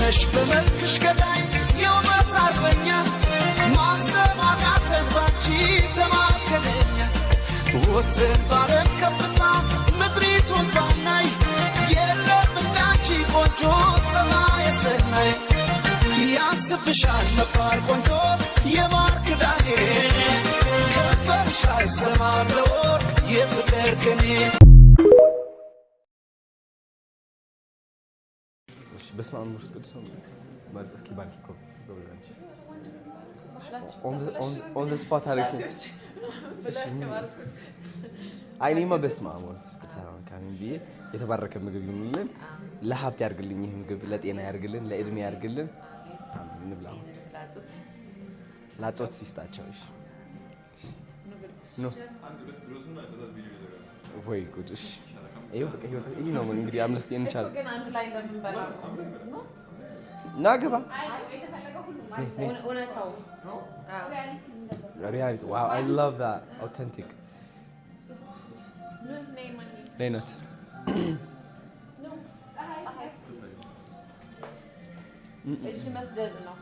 ነሽ በመልክሽ ገዳይ የውበት አርበኛ ማሰብ አቃተን ባንቺ ተማከለኛ ወጥተን ባለም ከፍታ ምድሪቱን ባናይ የለም እንዳንቺ ቆንጆ ፀባየ ሰናይ ያንስብሻል መባል ቆንጆ የማር ክዳኔ ከንፈርሽ አይሰማም ለወርቅ የፍቅር ቅኔ። በስመ አብ ወመንፈስ ቅዱስ። እስኪ ባርኪ እኮ ጎበዝ አንቺ። On the spot አደረግሽኝ። አይ እኔማ በስመ አብ ወመንፈስ ቅዱስ አሐዱ አምላክ አሜን ብዬ የተባረከ ምግብ ይሁንልን፣ ለሀብት ያርግልኝ፣ ይህ ምግብ ለጤና ያርግልን፣ ለእድሜ ያርግልን። አሜን። እንብላ አሁን። ላጦት ይስጣቸው። እሺ ኑ ወይ ጉድ! እሺ ይኸው በቃ ህይወት ይህ ነው እንግዲህ። አምነስቲ እንቻል ግን አንድ ላይ እንደምንበላ ነው። ና ግባ። እውነታው Reality, wow, I love that authentic ሌነት። እጅ መስደድ ነው።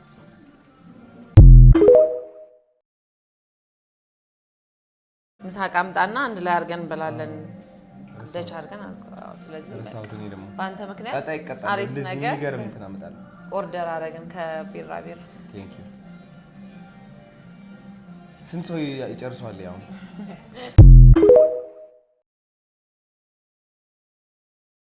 ምሳ ቃምጣና አንድ ላይ አድርገን እንበላለን። ደች አድርገን አልኩህ። አዎ፣ ስለዚህ ረሳሁት እኔ ደግሞ። በአንተ ምክንያት ቀጣይ ይቀጣል። አሪፍ እንደዚህ ነገር የሚገርም እንትን አመጣለሁ። Order አደረግን ከቢራቢር። Thank you። ስንት ሰው ይጨርሰዋል? ያው